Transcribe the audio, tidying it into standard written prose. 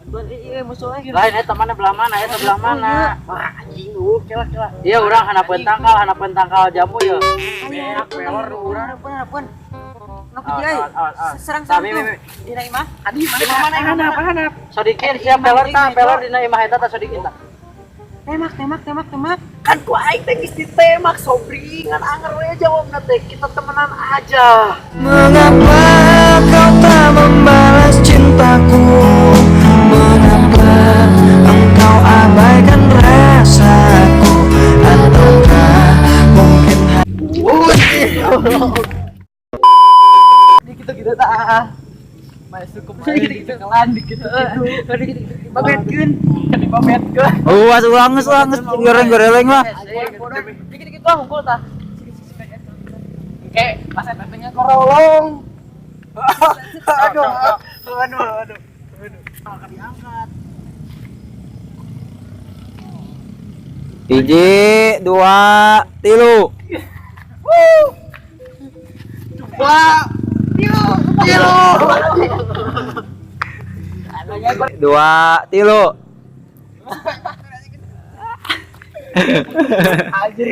Iya, musuh euy. Lain eta mana belah mana, eta belah mana. Wah, anjing lu, kela kela. Iya, urang hanapeun tangkal jambu ya. Beak pelor urang. Hanapeun, hanapeun. Kenapa Awas, dia? awas, awas, awas. Serang-serang Tah, tuh. mi, mi. Dina imah. Adi mana mana hanap hanap. Sodikin siap pelor tah, pelor dina imah eta tah sodikin tah. Tembak, tembak, tembak, tembak. Kan ku aing teh geus ditembak sobri, ngan anger we jawabna teh kita temenan aja. Mengapa kau tak membalas cintaku? Mengapa engkau abaikan rasaku? Ataukah mungkin Gitu-gitu tah. Masuk ke gitu kelan gitu gitu. Babetkeun. Dibabetkeun. Oh, asuh ulang geus ulang geus goreng-goreng lah. Dikit-dikit lah unggul tah. Oke, pas efeknya korolong. Aduh, aduh, aduh. Aduh. Diangkat. 1, 2, 3. Dua, tilu, tilu. 2, 3. Anjir.